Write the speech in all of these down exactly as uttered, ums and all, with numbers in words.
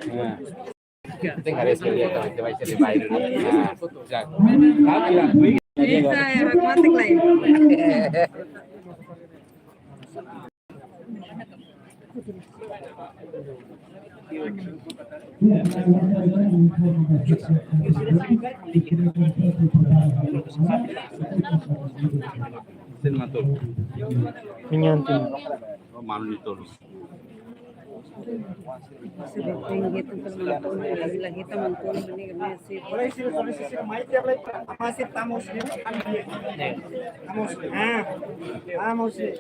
Tem que ver se ele vai, se ele vai. Bisa, ya, matik lain. Minyantin. Manu ni tolu. Masih tamu sini. Tamu sini. Ah, tamu sini.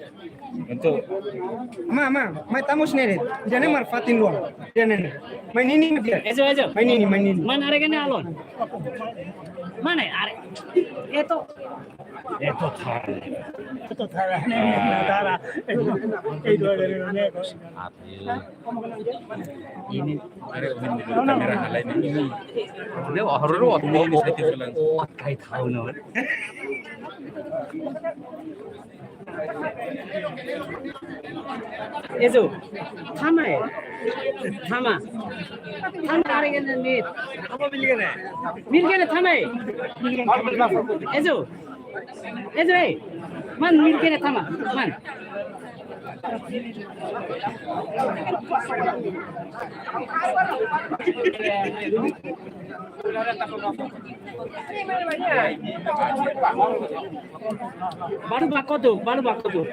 Ama, ama, mai tamu sini. Ida-ne'e mak fatin luan. Ida-ne'e. Mai nini dia. Ezo, ezo. Mai nini, mai nini. Mana haree ne'e alon? Mana haree? Itu. Itu tara. Itu tara. Itu tara. Itu dari mana? Ini ada kamera lain ini. Dia horor waktu ini saya bilang. Kai tahu no. Ezo, tama ya? Tama. Tama haree ne'e. Apa milik ne'e? Milik ne'e tama ya? Ezo. Ezo, eh. Man, milik ne'e tama. Man. Balu ba kotuk, balu ba kotuk.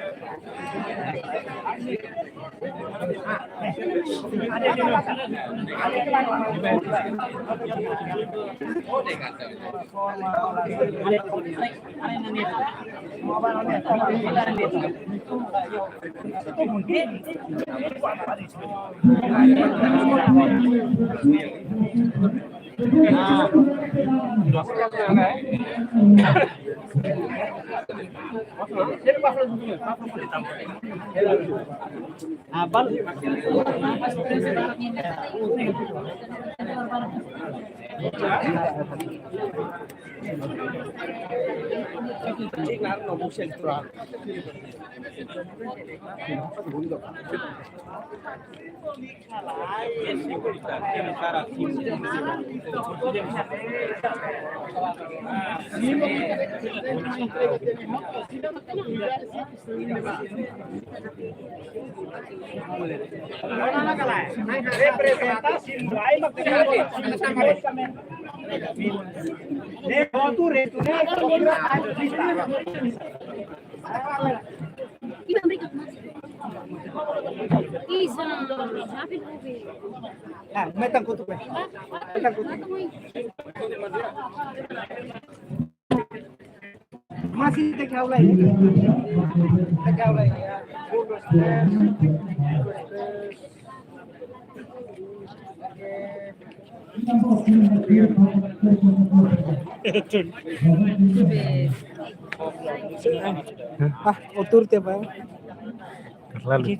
Ah, metan kotuk, metan kotuk. Masih tak kau lagi. Tak kau lagi, ya. Ah, otur te ba. Lalu.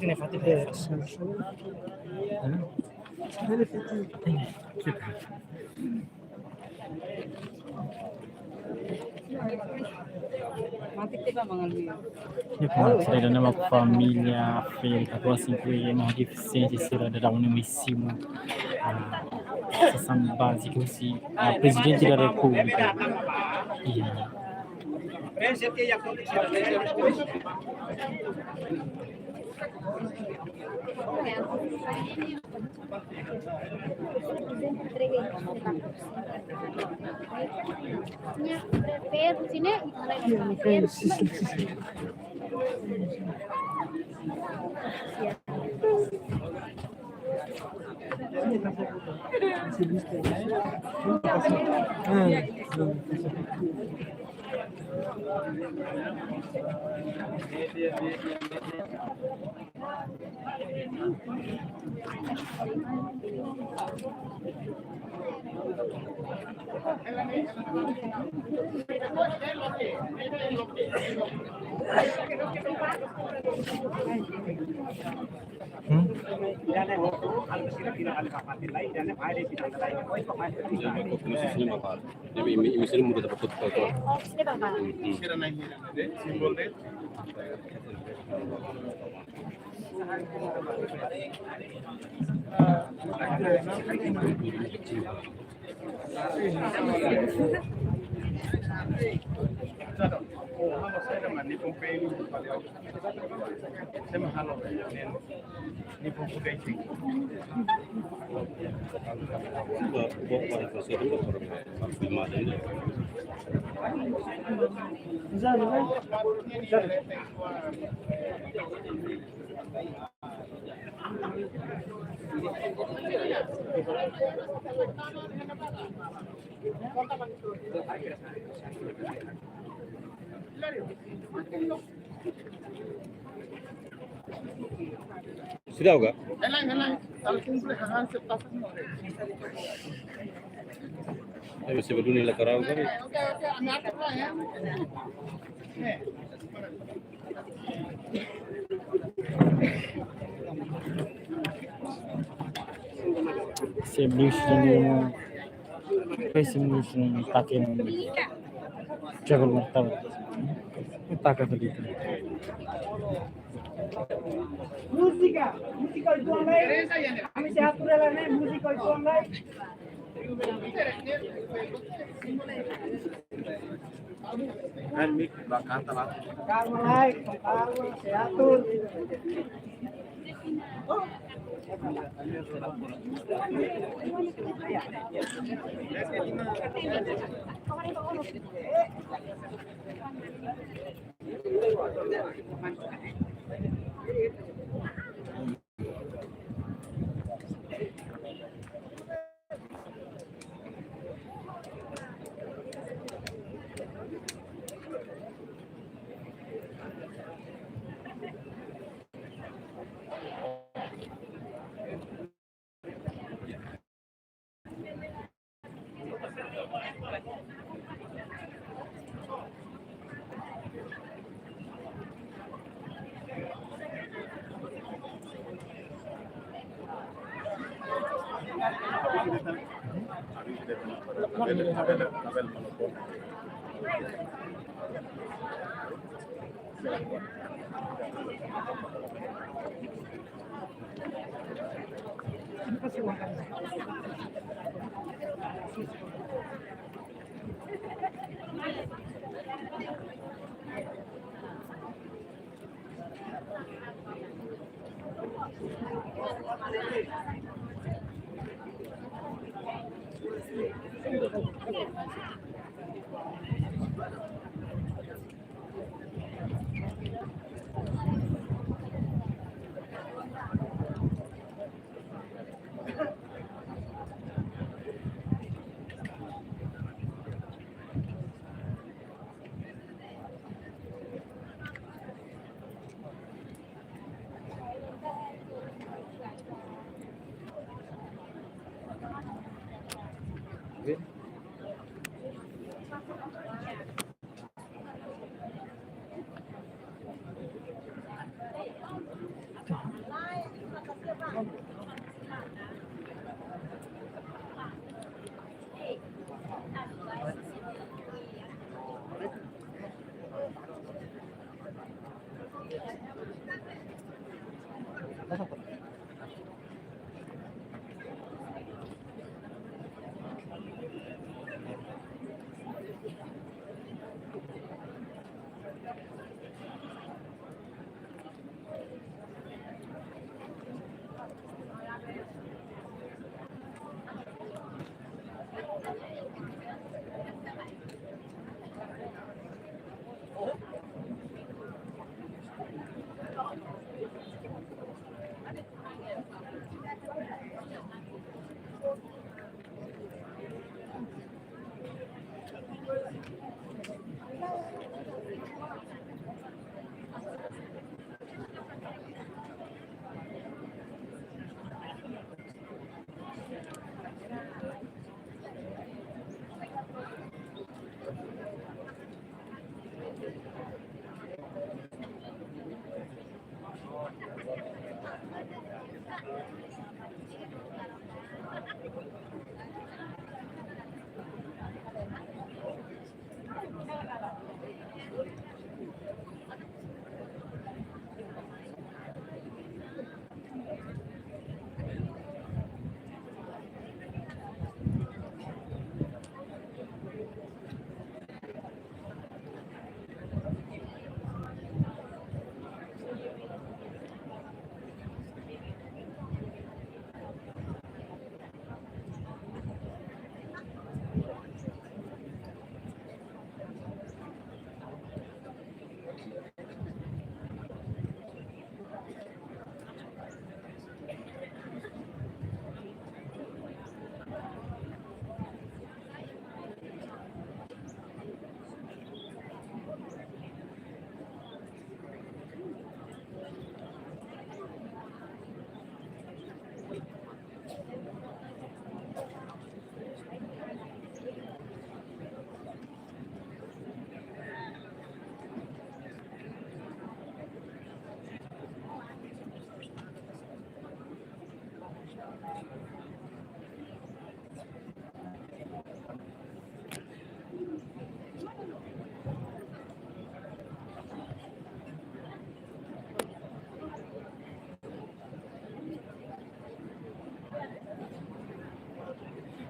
Matik te ba mangal mi. Nia kona sira ida-ne'e mak família Ferreira Katuas, inkluye ema ho defisiénsia sira daudaun ne'e mai simu, ah, sasán báziku husi, ah, Prezidente da Repúblika. Iya. Hmm? Imi, imi, imi sering muka dapat foto-foto. Hmm. Seidauk ka? Ayo, sebelum ini lah karau kan? Sebelum ini, sebelum ini pakai travel martabak. Taka tadi. Múzika, múzika itu online. Kami sehat pura lah nih, múzika itu online. Kan mik bakata lah. Karma like, karma sehat tuh.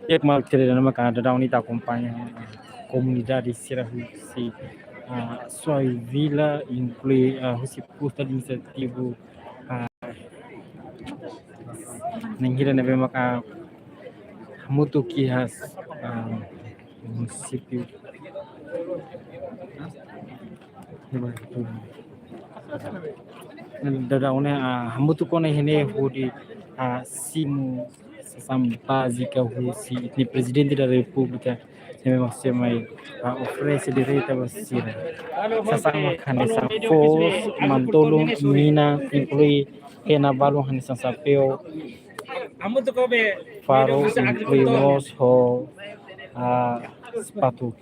Di'ak, maluk sira, ne'ebé maka daudaun ne'e ita akompaña, ah, komunidade sira husi, ah, Suai Vila, inklui, ah, husi postu administrativu, ah, Nahira ne'ebé maka hamutuk iha, ah, munisípiu. Daudaun ne'e, ah, hamutuk ona iha ne'e hodi, ah, simu sasán bázika husi ita-nia Prezidente da Repúblika, ne'ebé maka sei mai, ah, oferese direta ba sira. Sasán maka hanesan foos, manu-tolun, mina, inklui hena balun hanesan xapeu, faru, inklui mós ho, ah, sapatu.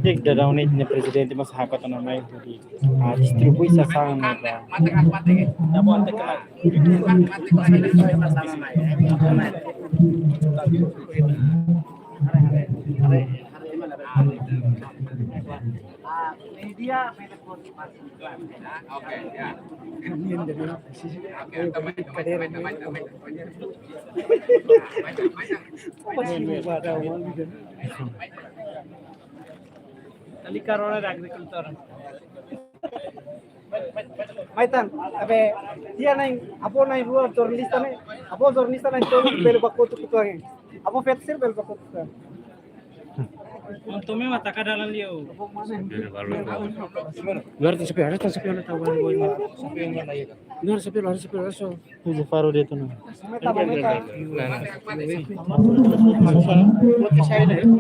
Di'ak, daudaun ne'e ita-nia Prezidente mós hakat ona mai hodi, ah, distribui sasán ne'e ba. Tali karona da agrikultor. Mai tan, abe, tiha na'in, avó na'in-rua jornalista ne'e, avó jornalista na'in-tolu bele ba kotuk uitoan. Avó feto sira bele ba kotuk uitoan. Untuk memang tak ada lain liu. Agora tá chapéu, agora tá chapéu, não tá agora, agora. Agora chapéu, agora chapéu, agora só. Uza faru de'it ona.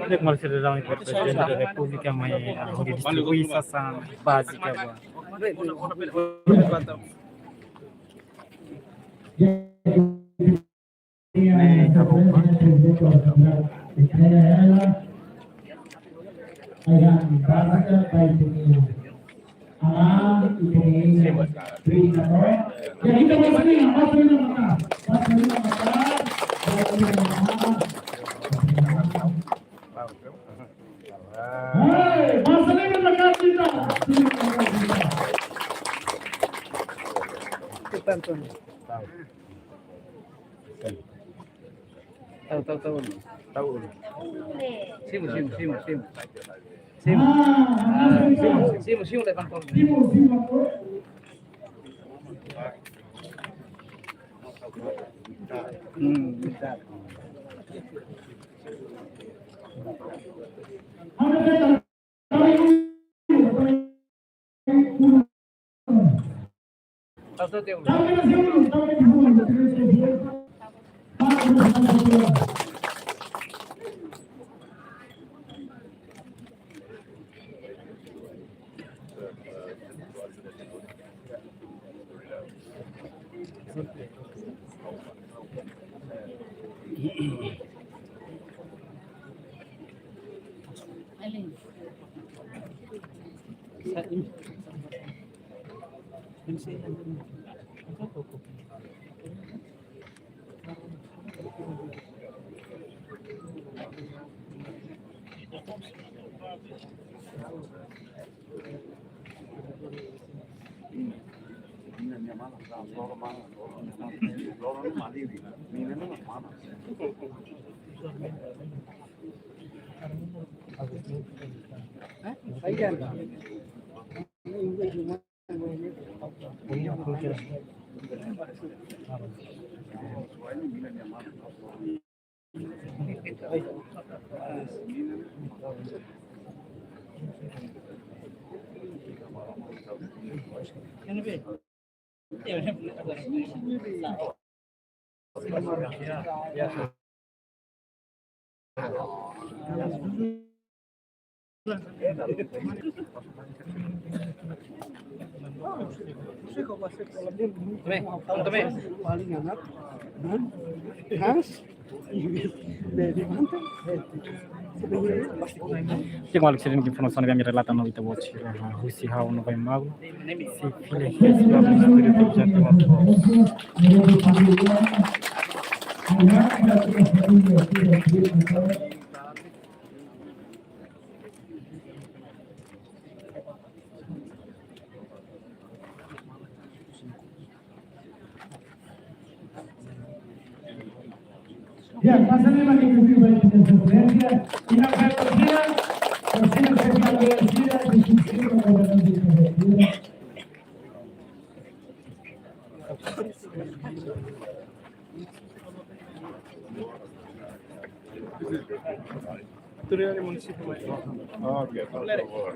Di'ak, maluk sira, daudaun ne'e Prezidente da Repúblika mai, ah, hodi distribui sasán bázika ba. Tau, tau, tau. Tau. Simu, simu, simu, simu. Simu. Ah, simu, simu, simu, levanta. Hmm, bisa. Di'ak, maluk sira, informasaun ne'ebé ami relata no ita-boot sira, ah, husi ha'u no bai malu. Sei fila hi'as ba estúdiu T V T Timor. Ya, pasa lima minutos ba ita-nia prezidensia, i na prezidensia, asina ke agradesida, di sisi governu di prezidensia. Ok, por favor.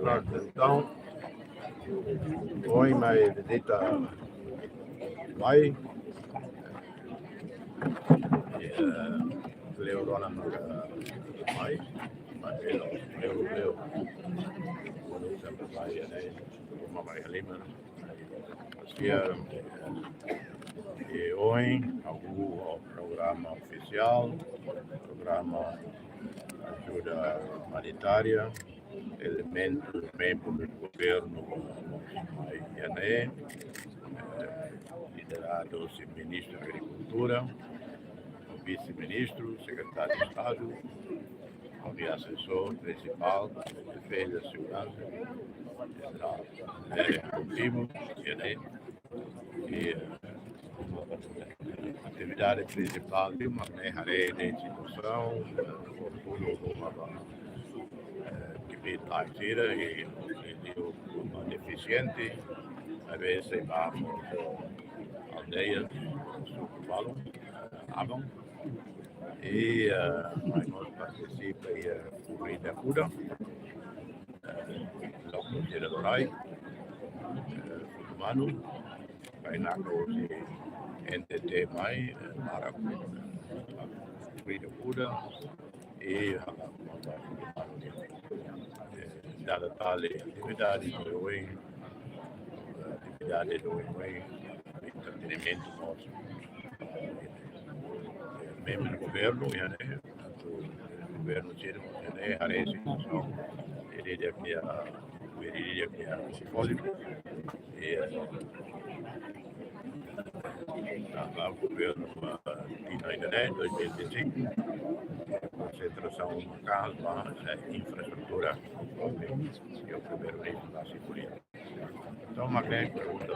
Pronto, entaun, ohin mai vizita mai, eh, leo rona maka mai, mai leo, leo, leo. Kuandu sempre mai, eh, uma mai halima. Asia, eh, ohin, hahú programa ofisiál, programa ajuda umanitária, elementu membru do governu, eh, iha ne'e, eh, lideradu husi Ministru Agrikultura, Vise-Ministru, Sekretáriu Estadu, ha'u-nia asesór prinsipál, Defeza, Seguransa, Jenerál, eh, Coutinho, iha ne'e, i, eh, atividade prinsipál ne'e mak ne'e haree de'it situasaun, eh, oportunu ruma ba, eh, kbiit-laek sira, i, i, i, ruma defisiente, às vezes, ba, eh, aldeia, suku balun, aban, i, eh, mai mós partisipa iha, eh, korrida kuda, eh, lokál sira dorai, eh, Futumanu, bainaka husi N T T mai, eh, para korrida kuda, i, eh, dala tali atividade doben, atividade doben, entretenimentu mós. Membru governu, iha ne'e, tantu governu sira, iha ne'e, haree situasaun, ida-idak nia, ida-idak nia portfóliu, i, eh, tanba governu, eh, tinan ida-ne'e, dois mil e vinte e cinco, konsentrasaun maka'as ba, eh, infraestrutura. Iha primeiru ministru ba sikulia. Entaun, mak ne'e pergunta.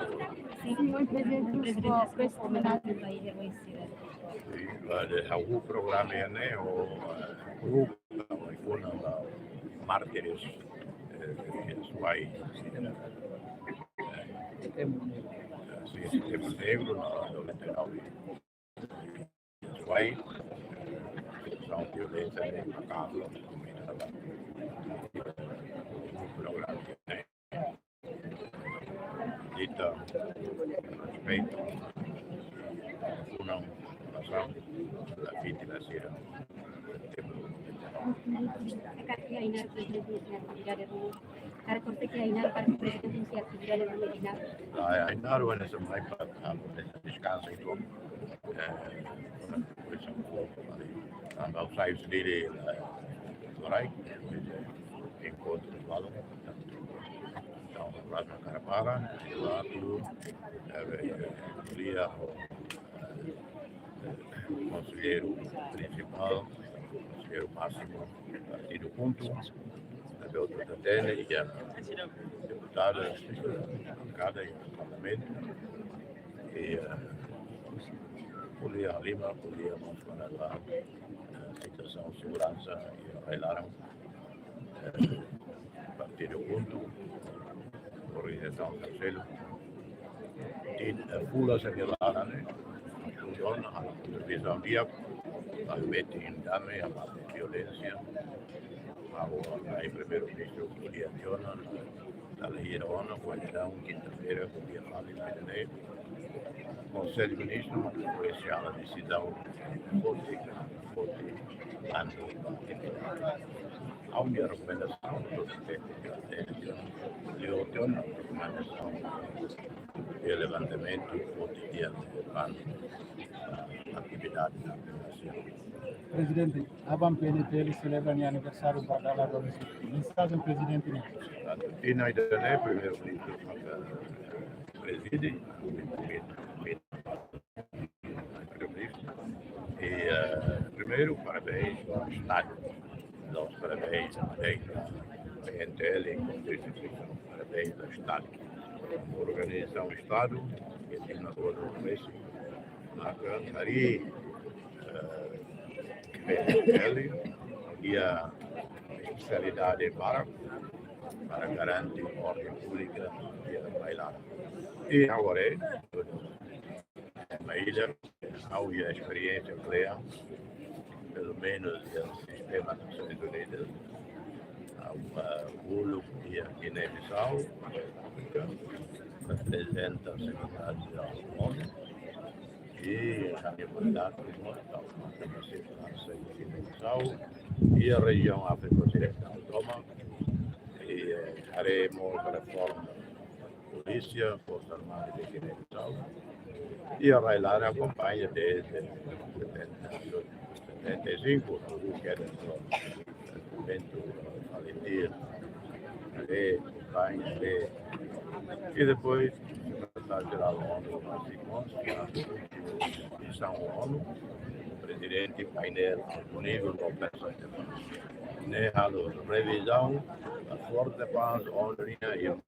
Sim, senhor presidente, presidente, presidente, homenajen ba herói sira. Sim, ba hahú programa ne'e, o, eh, grupu, o, o, mártires, eh, Suai, eh, sim, Setembru Negru, no, noventa e nove. Vai, situasaun violénsia ne'e maka'as, programa ne'e, ita, respeitu, funan, orasaun, ba vítima sira. Karik iha Ainaro, presidente, nia atividade ruma. Karik konsege iha Ainaro, karik presidente nia atividade ruma iha Ainaro. Ah, Ainaro, hanesan mai para, ah, deskansa i tuir. Eh, depois, ah, ha'u sai husi Dili, eh, dorai, enkontru balun. Entaun, ha'u hakarak para, i ha'u, eh, ko'alia ho, eh, konselleiru prinsipál, konselleiru másimu Partidu KHUNTO, tanba hotu hatene, iha deputadu, bankada iha Parlamentu, i, eh, ko'alia halimar, ko'alia mós kona-ba, eh, situasaun seguransa iha rai-laran, eh, Partidu KHUNTO, organizasaun terseru, i, eh, fulan sira-ne'e laran, eh, funciona, halo servisu di'ak, ba metin dame, ba metin violénsia, ba, eh, primeiru-ministru ko'alia tiha ona, dala hira ona, ko'alia tiha ona, kinta-feira, ko'alia fali, ne'e, Konsellu Ministru, mak apresiá desizaun, forte, forte, ando, ha'u-nia rekomendasaun, liu tiha ona rekomendasaun, iha levantamentu, forte, tiha, ban, atividade, Presidente, aban P N T L selebra nia aniversáriu ba dala rua. Mensajen Prezidente nian. Tinan ida-ne'e, Primeiru-Ministru, maka, eh, prezide, Primeiru-Ministru. I, eh, primeiru, parabéns ao Estadu. Dou parabéns à Madeira. P N T L, enkuantu instituisaun, parabéns ba Estadu. Organizasaun Estadu, ke tinan todu mesi, maka harii, eh, P N T L, iha espesialidade barak, para garante orden públika iha rai-laran. I agora, eh, Maila, ha'u iha esperiénsia kle'an, pelumenus iha sistema Nasoins Unidas. Ha'u, eh, uluk iha Giné-Bisau, Áfrika, reprezenta Sekretáriu Jerál ONU. I ha'u-nia mandatu mós, ha'u manda ba Sekretáriu Jerál Giné-Bisau, iha rejiaun Áfrika Osidentál tomak, i, eh, haree mós reforma polísia, Forsa Armada de Guiné-Bissau. I rai-laran akompaña desde setenta, setenta e cinco, ha'u kedas no momentu Valentir, haree, akompaña, haree. I depois, Sekretáriu Jerál ONU, Ban Ki-moon, Missão ONU, Prezidente Painel Alto Nível Conferência de Paz. Ne'e halo revizaun, a Força de Paz ONU nian,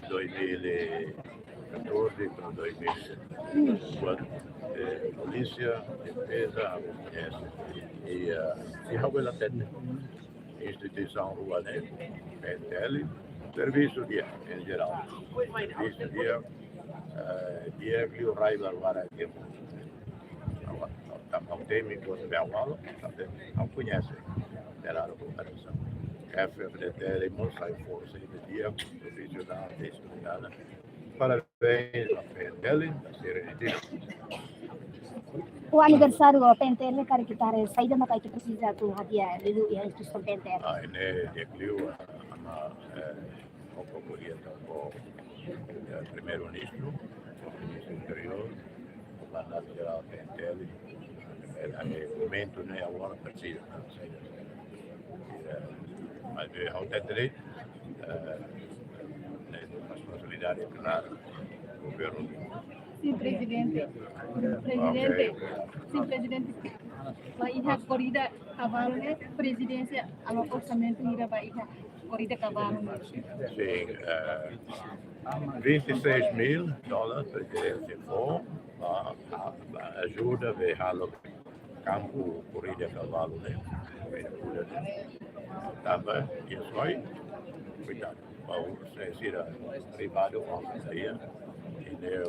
dois mil e catorze para dois mil e quatro, eh, polísia, defeza, eh, i, eh, i ha'u bele hatete, instituisaun rua ne'e, P N T L, servisu di'ak, em geral. Servisu di'ak, eh, di'ak liu rai barak-barak. Tanba ha'u temi kuandu be awal, tanba ha'u koñese, era kooperasaun. F F D T L mós sai forsa ida di'ak, profisionál, disiplinada. Parabéns ba P N T L, ba sira ne'e di'ak. Ho aniversáriu P N T L, karik ita haree saida maka ita presiza atu hadi'a liuliu iha instituisaun P N T L. Ah, ne'e di'ak liu, ah, ama, eh, ha'u ko'alia tan ho, eh, Primeiru-Ministru, Ministru Interiór, Komandante Jerál P N T L, eh, eh, momentu ne'e agora presiza, eh, mas, eh, ha'u hatete, eh, ne'e responsabilidade, klaru, governu. Sin, Prezidente. Prezidente. Ok. Sin, Prezidente. Ba iha korrida kavalu ne'e, Prezidénsia aloka orsamentu hira ba iha korrida kavalu ne'e? Sin, eh, vinte e seis mil dólares Prezidénsia fó, ba, ba, ba ajuda, be halo kampu korrida kavalu ne'e, korrida kuda ne'e. Tanba, i soi, kuidadu, ba sira privadu, ba sira, i ne'e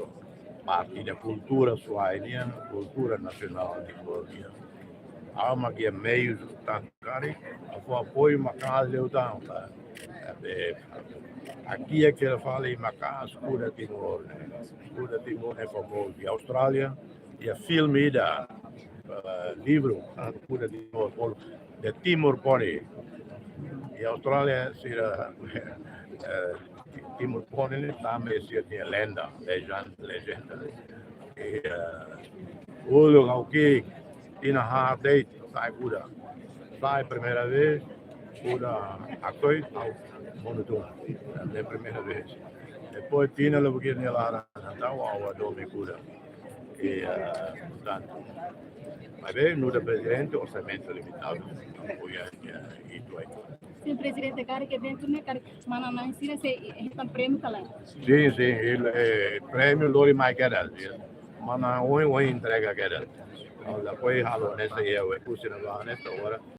parte da kultura Suai nian, kultura nasionál Timor nian. Ha'u mak iha meius tan karik, ha'u fó apoiu maka'as liután, eh, eh, aqui é que fala em maka'as, kuda Timor, ne'e. Kuda Timor ne'e famozu iha Austrália, iha filme ida, eh, livru, ah, kuda Timor, pol-, The Timor Pony. Iha Austrália sira, eh, Timor Pony ne'e tanba sira-nia lenda, legend-, lejenda. I, eh, uluk ha'u ki'ik, tinan haat de'it, sa'e kuda. Sa'e primeira vez, kuda haksoit, ha'u monu tun. Ne'e primeira vez. Depois tinan lubuk ida nia laran, entaun ha'u hadomi kuda. I, eh, portantu, maibé, nu'udar Prezidente, orsamentu limitadu, apoia, eh, itu ai. Sin, Prezidente, karik eventu ne'e, karik manán-na'in sira sei hetan prémiu ka lae? Sin, sin, i, eh, prémiu lori mai kedas, ya. Manán oin, oin entrega kedas. Depois halo hanesan, ya, we, kusi na ba hanesan agora.